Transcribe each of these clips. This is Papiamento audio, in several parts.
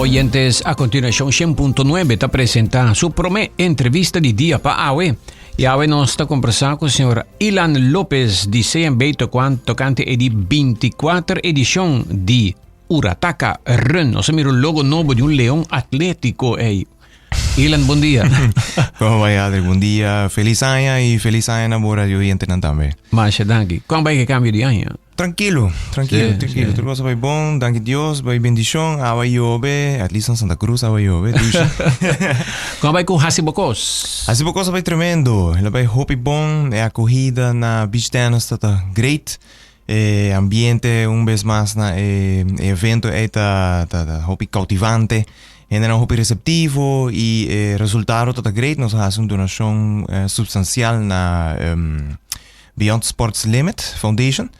Oyentes, a continuacion 100.9 ta presenta su prome entrevista di dia pa awe. Y awe nos ta conversa cu señor Ilan Lopez di CMB tocante e di 24 edicion di Urataka Run. Nos a mira un logo nobo di un leon atletico ey. Ilan, bon dia. Con bai, Adri? Bon dia. Feliz aña y feliz aña na bo radio oyentenan tambe. Masha danki. Con bai ke cambio di aña? Tranquilo, tranquilo, tranquilo. Tur cosa bai bon, danki Dios, bai bendicion, awa yobe, at least na Santa Cruz awa yobe, dushi. Con bai cu Hasi Bo Cos? Hasi Bo Cos a bai tremendo. El a bai hopi bon, e acogida na beach tennis ta great. E ambiente un bes mas na e evento ei ta ta hopi cautivante. Hendenan hopi receptivo y e resultado ta ta great. Nos a haci un donacion substancial na Beyond Sports Limit Foundation.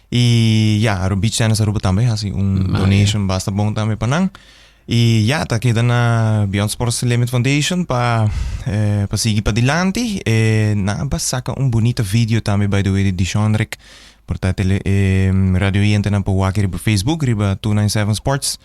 Y ya, Aruba Beach Tennis Aruba tambe haci un donation basta bon tambe pa nan. Y ya, ta keda na Beyond Sports Limit Foundation pa pa sigui padilanti. E nan a saca un bunita video tambe by the way di Dishonrick. Por ta tele e radio oyentenan por wak riba Facebook riba 297 Sports.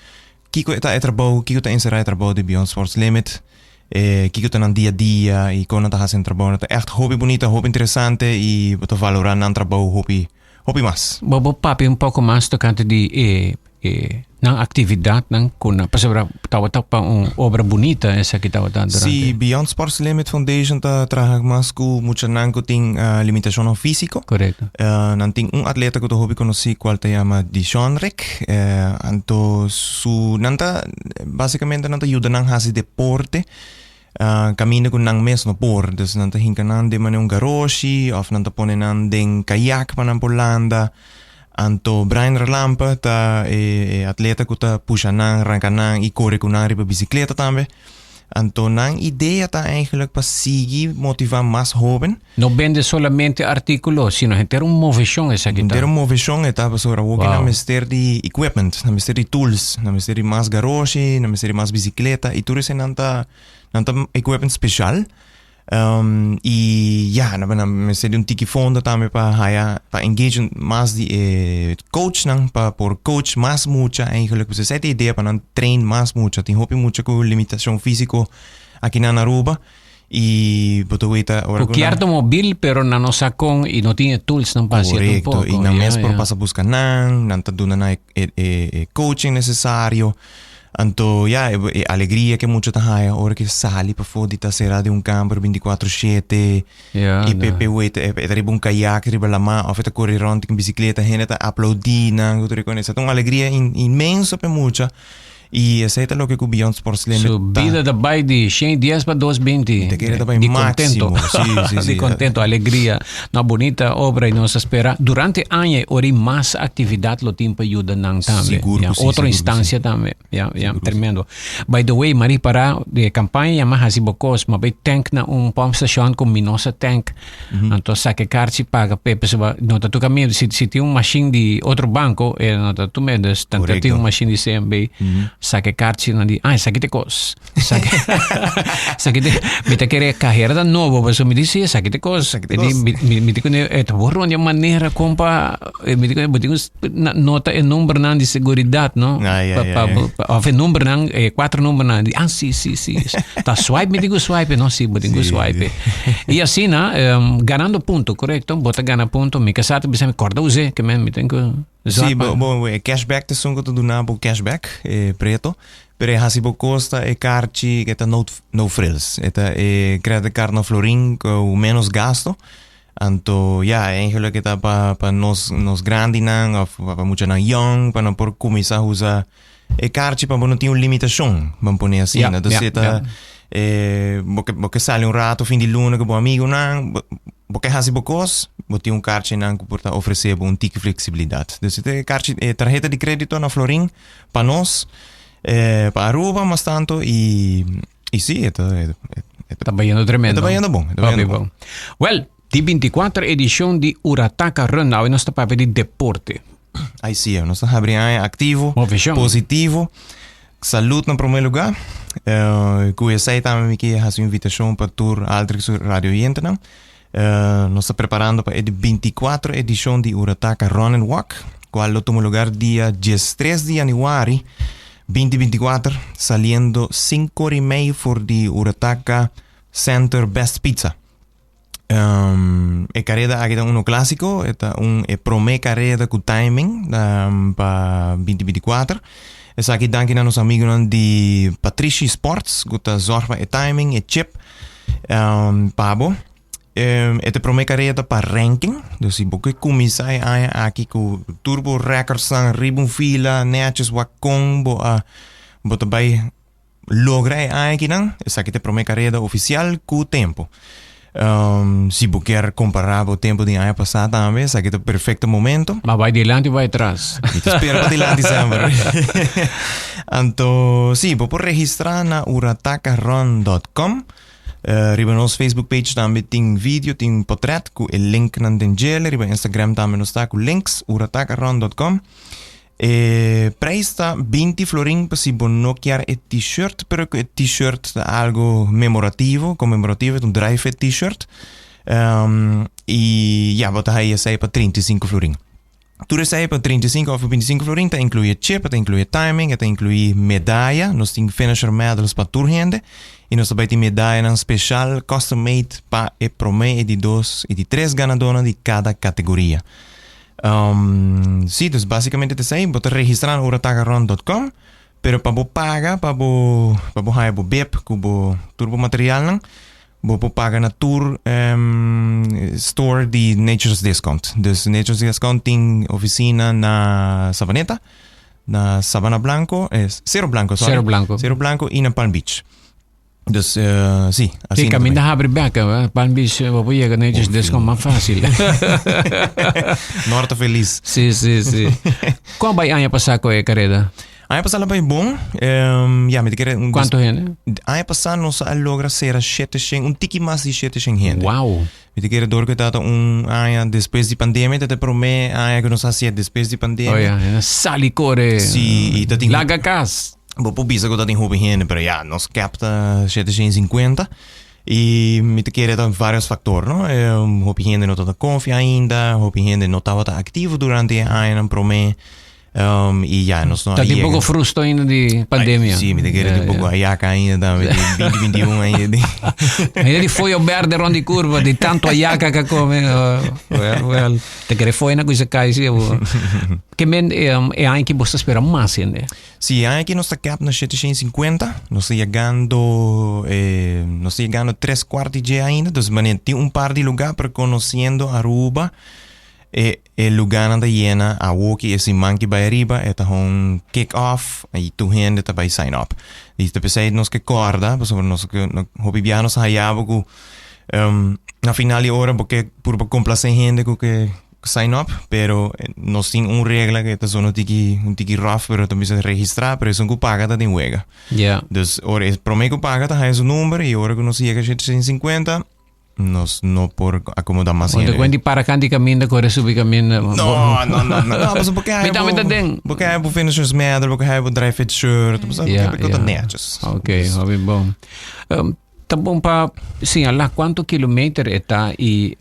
Kiko ta e trabou, kiko ta encera e trabou di Beyond Sports Limit, e kiko ta nan dia a dia y con nan ta haci nan trabou. Ta echt hopi bunita, hopi interesante y bo ta valora nan trabou hopi hopi mas. Bo bo papia un poco mas tocante di e e nan actividadnan cu nan pasobra tabata pa un obra bunita esaki tabata durante. Si, Beyond Sports Limit Foundation ta traha mas cu muchanan cu tin limitacionnan fisico. Correcto. Nan tin un atleta cu ta hopi conoci cual ta yama Dishonrick. Anto su nan ta basicamente nan ta yuda nan haci deporte Caminda cu nan mes no por. Dus nan ta hinca nan den manera un garoshi of nan ta pone nan den kayak pa nan por landa. Anto Brian Relampe ta e atleta cu ta pusha nan, ranca nan y core cu nan riba bicicleta tambe. Anto nan idea ta eigenlijk pa sigui motiva mas hoben. No bende solamente artículo, sino henter un movecion esaki ta. Henter un movecion e ta pasobra awor nan mester di equipment, nan mester di tools, nan mester di mas garoshi, nan mester di mas bicicleta y tur esei nan ta nan ta equipment special. Y ya, nan mester di un tiki fondo tambe pa haya pa engage mas di e coachnan pa por coach mas mucha eigenlijk. Pasobra esei ta e idea pa nan train mas mucha. Tin hopi mucha cu limitacion fisico aki na Aruba. Y bo ta weta ora Ku kier automobil pero nan no sa kon y no tin e tools nan pa hacié tampoco. Correcto, y nan mes por pasa busca nan, nan ta duna nan e e coaching necesario. Anto ya, e alegria ke mucha ta haya ora ke sali pafó di ta sera den un kamber binticuatro shete y pepe weta e ta riba un kayak riba lama of e ta kore rond ku bicicleta, hende ta aplaudi nan, ku tur e kos. Ta un alegria inmenso pa e mucha. Y esey ta loke cu Beyond Sports Limit Su ta. bida ta bay di 110 pa 220. Te kere ta bay Di maximo. contento. Sí, sí, sí. Di contento, alegria. No, bunita obra y nos ta spera durante aña e ora y mas actividad lo tin pa yuda nan tambe. Sigur Ya, cu sí, otro sigur cu sí. instancia tambe. Ya, ya, Sigur cu sí. tremendo. By the way, mari para de campaña yama haci bo cos, ma bay tank na un pump station cu mi no sa tank. Anto saca e karchi paga p'e pasobra no ta toca mi si si tin un machine di otro banco e no ta tuma dus tanto tin un machine di CMB saca e karchi nan di ah esaki ta e cos esaki esaki ta mi ta kere cajera ta nobo pasobra mi di si esaki ta e cos e di mi mi di cune e ta por rondia manera con pa mi di cune bo tin cu nota e numbernan di seguridad no pa pa of e numbernan e cuatro numbernan di ah si si si ta swipe mi tin cu swipe no si bo tin cu swipe y asina ganando punto corecto bo ta gana punto mi casa ta bisa mi corda use ke men mi tin cu Si bo bo e cashback ta esun cu ta duna bo cashback e preto pero e haci bo costa e carchi ke ta no no frills e ta e credit card na florin cu menos gasto Anto ya, eigenlijk e ta pa pa nos nos grandinan of pa muchanan yong pa nan por kuminsá usa e karchi pa bo no tin un limitashon, ban pone asina. Ja, Entonces ja, e ta ja. bo ke bo ke sali un rato fin di luna ku bo amigunan, bo bo ke hasi bo kos, bo tin un karchi nan ku por ta ofresé bo un tiki fleksibilidat. Dus e ta e karchi e tarheta di krédito na florin pa nos, pa Aruba mas tanto i Y sí, e ta, e, e ta bayendo tremendo. E ta bayendo bon. E ta bayendo bon. Well, di 24 edicion di Urataka Run. Nou, nos ta papia di deporte. Ay, sí, nos ta habri aña activo, Movecion. positivo. Salud na primer lugar. Cu esey tambe mi kier haci un invitacion pa tur Altrix radio oyentenan. Nos ta preparando pa e di 24 edicion di Urataka Run and Walk, cual lo tuma lugar dia 13 di januari. 2024, saliendo 5 or y mei for di Urataka Center Best Pizza. E careda aki ta uno clasico, e ta un e prome careda cu timing pa 2024. Esaki danki na nos amigonan di Patrici Sports cu ta zorg pa e timing, e chip pa bo. E ta e prome careda pa ranking, dus si bo ke cuminsa e aña aki cu tur bo recordsnan riba un fila netjes wak con bo a bo ta bay logra e aña akinan, esaki ta e prome kareda ofisial ku tempu. Si bo kier kompará bo tempu di aña pasá tambe, esaki ta perfekto momento. Ma bai dilanti o bai atras? Mi ta spera pa dilanti semper. Anto, si, bo por registrá na uratakarun.com. Riba nos Facebook page tambe tin video, tin potret ku e linknan den djele. Riba Instagram tambe nos ta ku links, uratakarun.com. E prijs ta 20 florin pa si bo no kier e t-shirt, pero ku e t-shirt ta algo memorativo, conmemorativo, un dry fit t-shirt. Um, y ja, bo ta haya esei pa 35 florin. Tur esei pa 35 of 25 florin ta inclui chip, ta inclui timing, ta inclui medaya. Nos tin finisher medals pa tur hende. Y nos tambe tin medayanan special custom made pa e prome, e di dos y di tres ganadornan di cada categoria. Um, sí, dus básicamente te sei, bo ta registra na uratakarun.com, pero pa bo paga, pa bo, pa bo haya bo bib ku bo tur bo materialnan, bo por paga na tur um, store di Nature's Discount. Dus Nature's Discount tin oficina na Savaneta, na Sabana Blanco, eh, Cerro Blanco, sorry. Cerro Blanco. Cerro Blanco y na Palm Beach. Dus, uh, sí, Sí, asina caminda también. habri bek, eh, Palm Beach, bo por yega Nature's Discount mas fácil. Norte feliz. Sí, sí, sí. Kon bai aña pasá ku e kareda? Aña pasá la bai bon. Um, ja, mi te kere un Kuantu hende? Aña pasá nos a logra sera 700, un tiki mas di 700 hende. Wow. Mi te kere door ku tata un aña despues di pandemia, tata promé aña ku nos hasié despues di pandemia. Oh ja, en sali kore. Sí, i ta tin Laga kas. Bo por bisa ku ta tin hopi hende, pero ya, nos cap ta 750. I mi ta kere ta varios factor, no? Eh, hopi hende no tabata confia ainda, hopi hende no tabata activo durante e añanan promé. Um, i ya, nos no Ta tin yega. poko frusto ainda di pandemia. Sí, mi ta kere tin poko ayaca ainda tambe, di 2021 ainda. Di. Ainda di foyo berde rond di curva, di tanto ayaca ka come. Oh, well, well. Ta kere foyo na kuisa kai, sí. Ke men, eh, e aña ki bo ta spera mas hende? Si, aña aki nos ta cap na 750, nos ta yegando, eh, nos ta yegando tres cuart di dje ainda, dus manera tin un par di lugar, pero conociendo Aruba, e, e lugarnan ta yena, awoki e siman ki bai ariba, e ta hon kick off, y tur hende ta bai sign up. Y ta pesey nos ke corda, pasobra nos ke, no, hopi biaha nos a haya bo ku, um, na final di ora bo ke purba complace hende ku ke sign up, pero nos tin un regla que ta zona tiki, un tiki rough, pero ta bisa registra, pero esun ku paga ta tin wega. Yeah. Dus ora es prome ku paga ta haya su number y ora ku nos yega 750 nos no por acomoda mas Onde hende. kwen di para kanti kaminda, kore subi kaminda. No, no, no, no, no, paso porque Mi tambe ta den. Porque hay bo finishers medal, porque hay bo dry fit shirt, porque Yeah, porque ta yeah. netjes. Ok, hopi bon. Um, ta bon pa señalá cuánto kilometer e ta y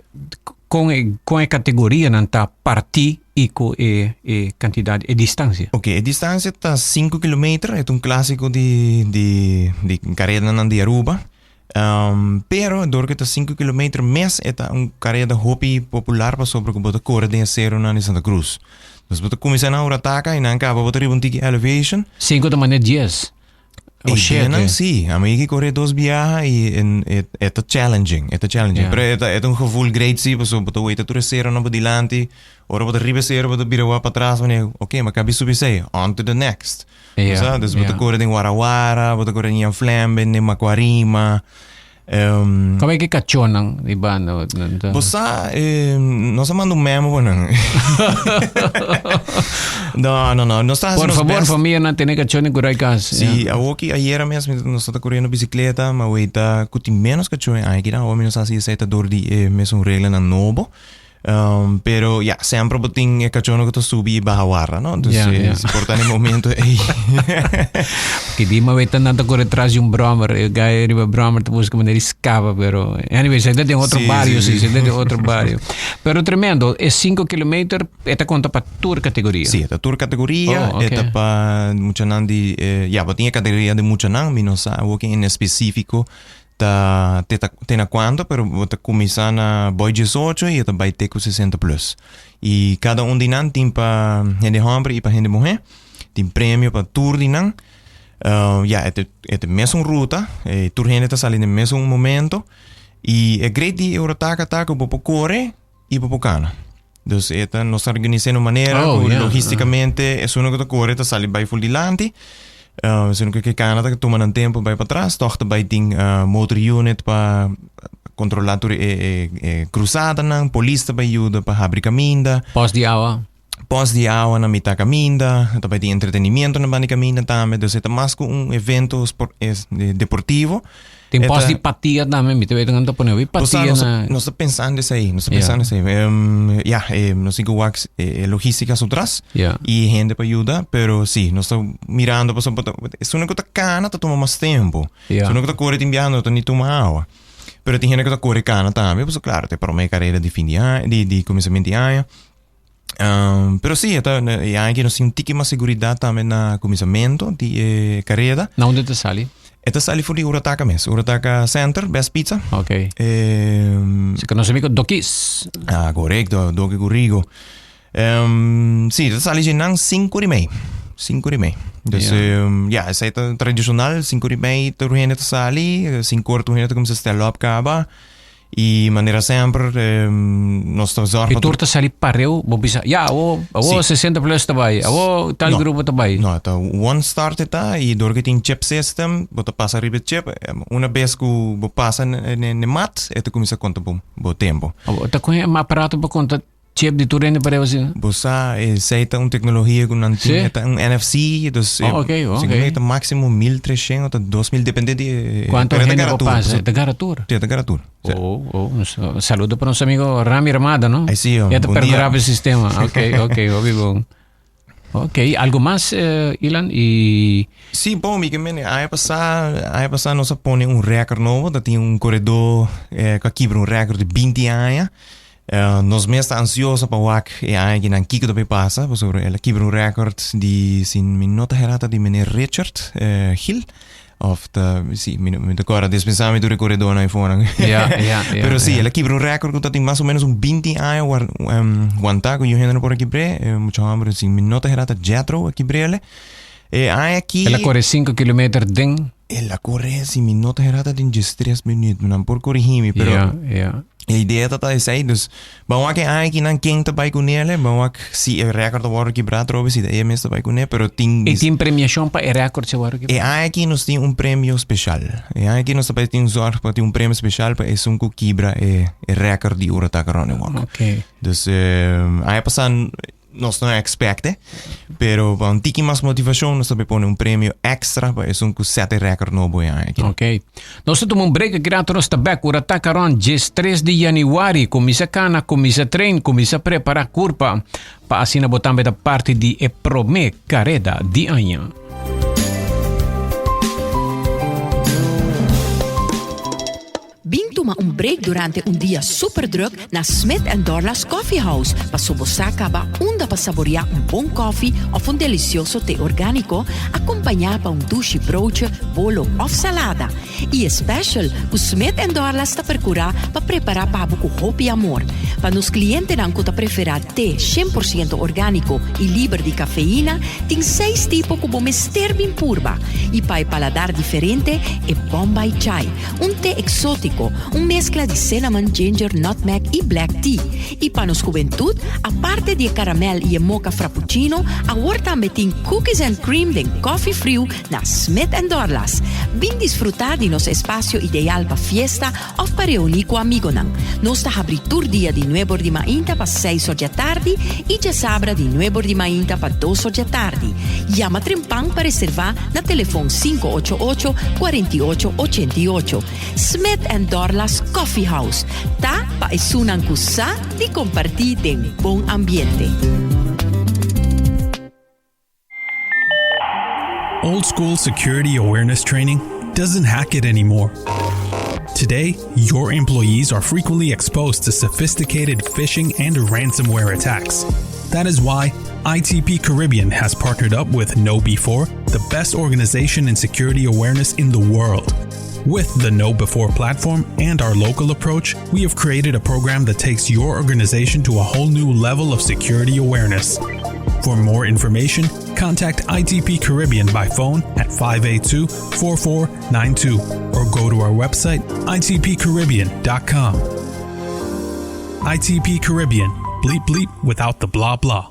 con e, con e categorianan ta partí y cu e, e cantidad, e distancia. Ok, e distancia ta 5 kilometer, e ta un clásico di, di, di caredanan di Aruba. Um, pero door cu ta 5 kilometer mes, e ta un careda hopi popular pasobra cu bo ta core den e ceronan di Santa Cruz. Dus bo ta cuminsa na Urataca y nan caba bo ta riba un tiki elevation. 5 ta manera 10. O E shete. nan sí, a mi ki corre dos biaha y en, e, e ta challenging, e ta challenging. Ja. Pero e ta, e ta un gevoel great sí, paso bo ta weta tur e cero na bo dilanti, ora bo ta riba e cero bo ta bira wak pa atras, wanneer, ok, ma kabi subi esei, on to the next. Ja, Sa, dus bo ta ja. corre den Warawara, bo ta corre den Jan Flemben, den Macuarima. Um, Como é que cachorro di banda? Bo sa, eh, nos a manda un memo pa nan. no, no, no. Nos ta Por nos favor, best. familia, no tiene cachorro ni curar cas. Sí, awoki ayera mes nos ta corriendo bicicleta, ma weita ku tin menos cachorro ai kira, awo mi nos hasi esei ta door di eh, mesun reglanan nobo. Pero ya, semper bo tin e cachonan cu ta subi y baha warda, no? Dus Ja, ja. si por ta na e momento ey. Ki di ma weta nan ta corre tras di un brommer. E guy riba brommer ta busca manera di scapa, pero anyway, se ta den otro Sí, barrio, sí, sí, sí. se ta den otro barrio. Pero tremendo, e 5 kilometer e ta conta pa tur categoria. Sí, e ta tur categoria, Oh, e ta ok. pa muchanan di, eh, ya, bo tin e categoria di muchanan, mi no sa awor en específico Ta te ta te na cuanto, pero bo ta cuminsa na boy 18 y e ta bay te cu 60 plus. Y cada un di nan tin pa hende homber y pa hende muher. Tin premio pa tur di nan. Uh, ya, e te, e te mesun ruta. E tur hende ta sali den mesun momento. Y e great di e Urataca ta cu bo por core y bo por cana. Dus e ta nos ta organisa en un manera Oh, ku yeah. logisticamente esun ku ta kore ta sali bai full dilanti. Esun ku ke kana ta tuma nan tempo bai patras. Tòg ta bai tin motor unit pa kontrolá tur e e e krusadanan. Polis ta bai yuda pa habri kaminda. Pòs di awa. Pòs di awa na mitá kaminda. Ta bai tin entretenimiento na banda di kaminda tambe. Dus e ta mas ku un evento spor deportivo. Tin E pos ta- di patia tambe, mi te weet nan ta pone hopi Bo sa, patia nos, na. nos ta pensando esei, nos ta Ja. pensando esei. Ja, nos tin ku wak e logística su tras Ja. y hende pa yuda, pero sí, nos ta mirando pasobra bo ta, esun ku ta kana ta tuma mas tempo. Ja. Esun ku ta kore tin biaha no ta ni tuma awa. Pero tin hende ku ta kore kana tambe, pasobra klaro, ta e prome karera di fin di aña, di di kuminsamentu di aña. Pero sí, e ta, e aña aki nos tin un tiki mas seguridad tambe na kuminsamentu di e kareda. Na unda ta sali? E ta sali for di Urataka mes, Urataka Center, Best Pizza. Ok. Se ku nos amigo Dokis. Ah, korekto, Doki ku Rigo. Sí, ta sali dje nan sinku di mei. Sinku di mei. Dus, Ja. ja, esei ta tradishonal, sinku di mei tur hende ta sali, sinku or tur hende ta kuminsá stel op kaba. Y manera semper nos ta zorg E pa tur ta sali pareu, bo bisa, ya, awo, awo Sí. 60 plus ta bai, awo tal No. grupo ta bai. No, ta one start e ta y door cu tin chip system, bo ta pasa riba e chip, una bes cu bo pasa n'e mat, e ta cuminsa conta bo bo tempo. Awo ta con e aparato pa conta Chip di tur hende pareu asina. Bo sa, esei ta un teknologia ku nan tin, Sí? e ta un NFC, dus Oh, ok, ok. segun mi ta máksimo 1300 o ta 2000, depende di e Kuantu pero e ta hende gara bo tur, pasa? so E ta gara tur. Sí, e ta gara tur. Sí. Oh, oh, un saludo pa nos amigo Rami Ramada, no? Ai sí, Ya ta bon dia. percurá pa e sistema. Ok, ok, hopi bon. Ok, algo mas, Ilan? Y Sí, bon, mi ke mene, aña pasá, aña pasá nos a pone un récord nobo, ta tin un koredó ku a kibra un récord di binti aña. Nos mes ta ansioso pa wak e aña kinan kiko ta bay pasa, pasobra el a kibra un récord di, si mi no ta herá, ta di meneer Richard Gil, of ta, si, mi no, mi ta kòrda dispensá mi tur e koredónan ayfonan. Ja, ja, ja, Pero si, ja. el a kibra un récord ku ta tin mas o ménos un binti aña war, wantá ku yu hende no por a kibr'é, e mucha hòmber, si mi no ta herá, ta Jethro a kibr'é. E aña aki. El a kore sinku kilometer den. El a kore, si mi no ta herá, ta den diestres minüt. Nan por korigí mi, pero. Ja, ja. E idea ta ta esei, dus ban wak e aña aki nan ken ta bai kuné, ban wak si e rèkòrt ta wòrdu kibrá atrobe, si ta e mes ta bai kuné, pero tin. E tin premiashon pa e rèkòrt si wòrdu kibrá? E aña aki nos tin un premio speshal. E aña aki nos ta bai tin zòrg pa tin un premio speshal pa esun ku kibra e rèkòrt di Urataka Running Walk. Oké. Dus aña pasá Nos no a expecte, pero pa un tiki mas motivacion nos ta bay pone un premio extra pa esun cu set e record nobo e aña aki. Ok. Nos ta tuma un break aki rato nos ta back. Ora ta caron 13 di januari. Cuminsa cana, cuminsa train, cuminsa prepara curpa pa asina bo tambe ta parti di e prome careda di aña. Bin tuma un break durante un dia super druk na Smith and Dorlas Coffee House paso bo sa caba unda pa saborea un bon koffie of un delicioso te organico acompaña pa un dushi broodje, bolo of salada. Y e special cu Smith and Dorlas ta percura pa prepara pa bo cu hopi amor. Pa nos clientenan cu ta prefera te 100% organico y liber di cafeína, tin seis tipo cu bo mester bin purba. Y pa e paladar diferente, e Bombay Chai. Un te exótico, un mezcla di cinnamon, ginger, nutmeg y black tea. Y pa nos hubentud, aparte di e caramel y e mocha frappuccino, awor tambe tin cookies and cream den coffee friu na Smith and Dorlas. Bin disfruta di nos espacio ideal pa fiesta of pa reuni cu amigonan. Nos ta habri tur dia di. nuebe or di mainta pa seis or di atardi i djasabra di nuebe or di mainta pa dos or di atardi. Yama trempan pa reservá na telefon sinku ocho ocho, kuarenta i ocho, ochenta i ocho. Smith and Dorlas Coffee House ta pa esunnan ku sa di kompartí den bon ambiente. Old school security awareness training doesn't hack it anymore. Today, your employees are frequently exposed to sophisticated phishing and ransomware attacks. That is why ITP Caribbean has partnered up with KnowBe4, the best organization in security awareness in the world. With the KnowBe4 platform and our local approach, we have created a program that takes your organization to a whole new level of security awareness. For more information, contact ITP Caribbean by phone at 582 4492 or go to our website itpcaribbean.com. ITP Caribbean, bleep bleep without the blah blah.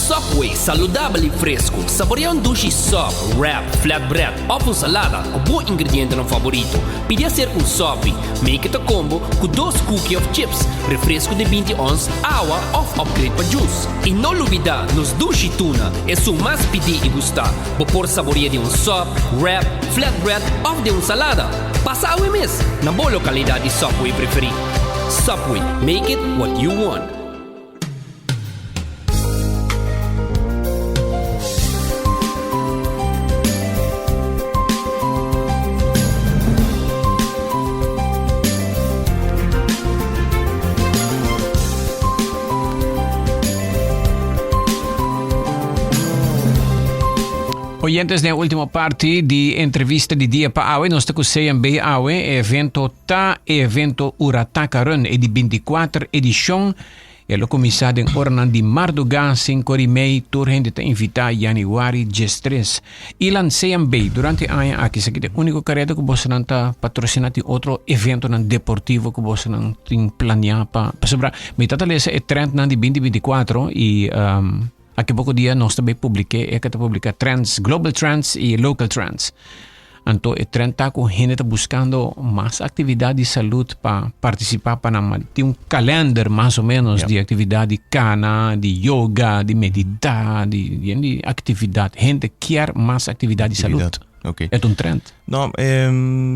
Subway, saludabel y fresco. Saborea un dushi sub, wrap, flatbread of un salada cu bo ingredientenan favorito. Pidi hacer un sub, make it a combo cu dos cookie of chips, refresco di 20 ons, awa of upgrade pa juice. Y no lubida, nos dushi tuna, esun mas pidi y gusta. Bo por saborea di un sub, wrap, flatbread of di un salada. Pasa awe mes, na bo localidad di Subway preferi. Subway, make it what you want. Oyentes, den ultimo parti di entrevista di dia pa awe, nos ta ku CMB awe, evento ta evento Urataka Run, e di 24 edishon. E lo kuminsá den oranan di mardugá, 5:30, tur hende ta invitá, yanüari 13. Ilan CMB, durante e aña aki, esaki ta e úniko kareda ku bosonan ta patrosiná, tin otro eventonan deportivo ku bosonan tin planeá pa, pasobra mi ta ta lesa e trendnan di 2024 i aki poko dia nos ta bai publik'é, e ka ta publiká trends, global trends i local trends. Anto e trend ta ku hende ta buskando mas aktividat di salud pa partisipá pa nan tin un kalender mas o menos di aktividat di kana, di yoga, di meditá, di yen di aktividat. Hende kier mas aktividat di salud. Oké. E ta un trend. No,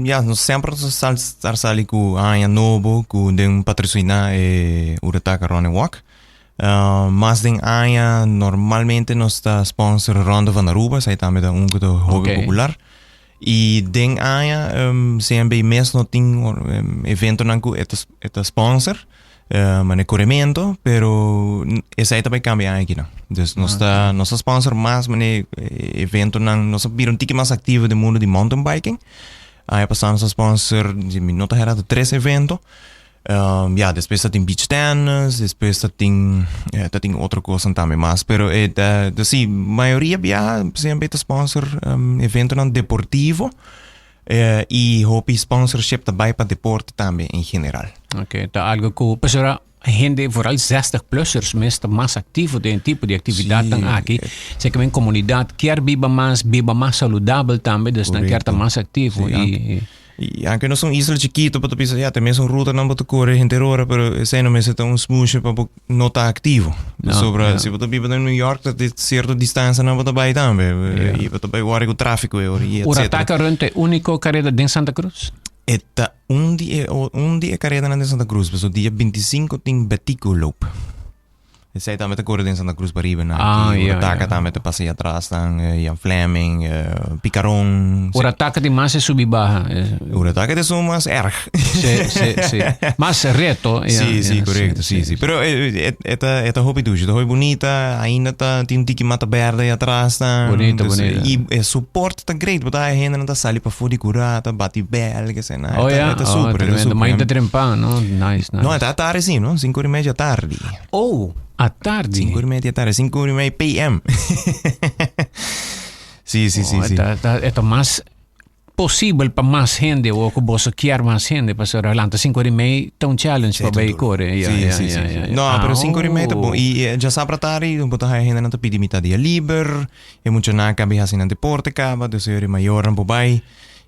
ya, nos semper ta sal star sali ku aña nobo ku den patrosiná e Urataka Running Walk. Mas den aña normalmente nos ta sponsor Ronde van Aruba, esei tambe ta un ku ta hopi popular. I den aña CMB mes no tin eventonan ku e ta e ta sponsor, manera korementu, pero esei ta bai kambia aña akinan. Dus nos ta nos ta sponsor mas manera eventonan, nos a bira un tiki mas aktivo den mundu di mountain biking. Aña pasá nos a sponsor, si mi no ta hera, ta tres evento. Um, ja, despues ta tin beach tennis, despues ta tin, eh, ta tin otro cosnan tambe mas. Pero eh, ta, ta sí, mayoria biaha siempre ta sponsor um, eventonan deportivo. Eh, y hopi sponsorship ta bai pa deporte tambe en general. Ok, ta algo ku pasobra hende, vooral 60-plussers mes ta mas aktivo den tipo di aktividatnan aki. Seki men komunidat kier biba mas, biba mas saludabel tambe, dus nan kier ta mas aktivo. Sí, i, I anke nos ta un isla chikito, bo ta bisa, ya, ta mesun rutanan bo ta kore henter ora, pero esei no mester ta un smushe pa bo no ta aktivo. No, Pasobra ja. si bo ta biba na New York, ta di sierto distansianan bo ta bai tambe. Ja. I bo ta bai wòrdu ku tráfiko e ora, i etcétera. Urataka Run ta e úniko kareda den Santa Cruz? E ta un di e, un di e karedanan den Santa Cruz, pasobra dia 25 tin Betico Loop. Esei tambe ta kore den Santa Cruz pariba na Ah, aki. ja, Urataka ja. tambe ta pasa ahí atras dan, eh, Jan Fleming, eh, Picaron. Sí. Urataka tin mas e subi baha. Eh, Urataka ta esun mas erg. Sí, sí, sí. Mas reto. Ja, Sí, sí, ja, correcto, sí, sí. Pero eh, eh, e ta, e ta hopi dushi, ta hopi bunita, ainda ta tin un tiki mata berde ahí atras dan. Bonito, Dus, bonito. Y e support ta great, bo ta haya hendenan ta sali pafó di kura, ta bati bel, ke se na. Oh E ta, ja, e ta oh, super, e ta tremendo. super. Mainta trempan, no? Nice, nice. No, e ta atardi sí, no? 5:30 atardi. Oh, atardi. 5:30 atardi, 5:30 PM. Sí, sí, sí, Oh, sí. E ta, e ta mas posibel pa mas hende o ku boso kier mas hende pasobra lanta 5:30 ta un challenge pa bay kore. Ja, Sí, ja, sí, ja, sí, ja, sí. ja. No, pero 5:30 ta bon. Oh. I eh, djasabra tardi, bo ta haya hendenan ta pidi mitad dia liber. E muchanan kabi hasi nan deporte kaba, dus e mayornan por bai.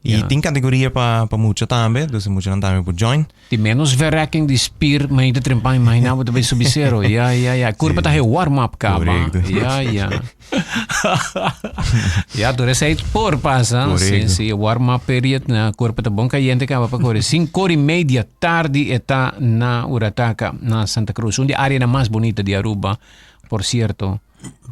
Y tin categoria pa pa mucha tambe, dus muchanan tambe por join. Tin menos verrekking di spier mainta trempan, imagina bo ta bay subi cero. Ja, ja, ja. Curpa ta he warm up caba. Correcto. Ja, ja. ja, tur esey por pasa. Sí, Correcto. sí, warm up period na curpa ta bon cayente caba pa core. Cinco y media tardi e ta na Urataca, na Santa Cruz. Un di areanan mas bonita di Aruba, por cierto.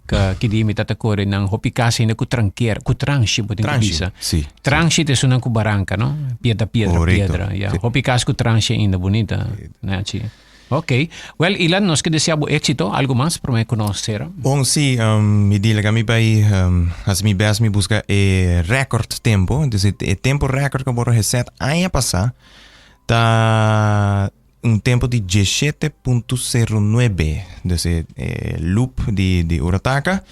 Ka ki di mi tata kore nan hopi kas hende ku tranker, ku transhi bo tin ku Transhi, bisa. si. Transhi te sunan ku baranka, no? Piedra, piedra, Correcto, piedra. Ya. si. Hopi kas ku transhi ainda bonita. Nachi. Ok. Well, Ilan, nos ke desea bo éxito. Algo mas promé ku nos sera? Bon, si, mi di laga mi bai hasi mi best mi buska e record tempo. Dus e, e tempo record ku a wòrdu geset aña pasá ta Un tempo di 17.09, dus e, e loop di, di Urataka.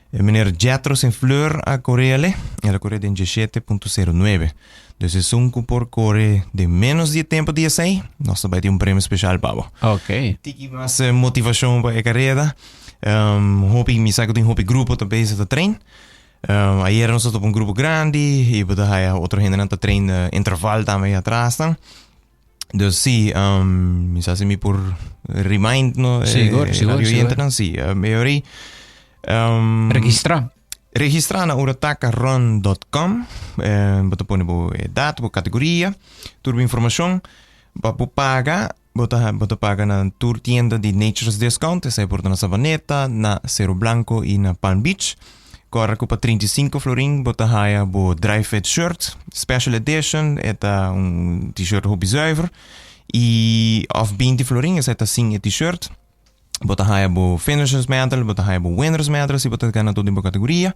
E meneer Jetro Sin Fleur a corre ale, el a corre den 17.09. Dus esun cu por corre den menos di e tempo di esey, nos ta bay tin un premio special pa bo. Ok. Tiki mas eh, motivacion pa e carrera. Um, hopi, mi sa cu tin hopi grupo ta bezig ta train. Um, ayer nos ta topa un grupo grandi y bo ta haya otro hendenan ta train eh, interval tambe atras dan. Dus sí, um, mi sa si mi por remind no, eh, Sigur, sigur, radio sigur. oyente sí. Um, e ori, um, Registra. Registra na uratacarun.com. Eh, bo ta pone bo edad, bo categoria, tur bo informacion. Pa bo paga, bo ta, bo ta paga na tur tienda di Nature's Discount, esei por ta na Savaneta, na Cerro Blanco y na Palm Beach. Kòrda ku pa 35 florin bo ta haya bo dry fit shirt, special edition, e ta un t-shirt hopi zuiver. I òf 20 florin, esei ta sin e t-shirt. Bo ta haya bo finishers medal, bo ta haya bo winners medal si bo ta gana tur den bo kategoria.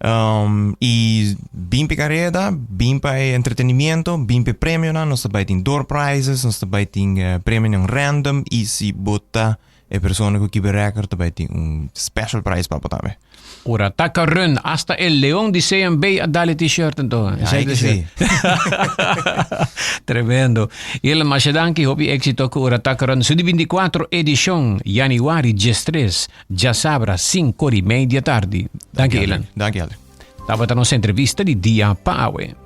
Um, i bin pa e kareda, bin pa e entretenimiento, bin pa e premionan. Nos ta bai tin door prizes, nos ta bai tin eh, premionan random i si bo ta E persona ku kiba record ta bai tin un special prize pa bo tambe. Ora ta karun, hasta e leon di CMB a dal e t-shirt anto. Ai que si. Tremendo. Ilan masha danki, hopi éxito ku Ora ta karun. Su di 24 edishon, januari 13, djasabra 5 or y media tardi. Danki Ilan. Danki Alder. Tabata nos entrevista di dia pa awe.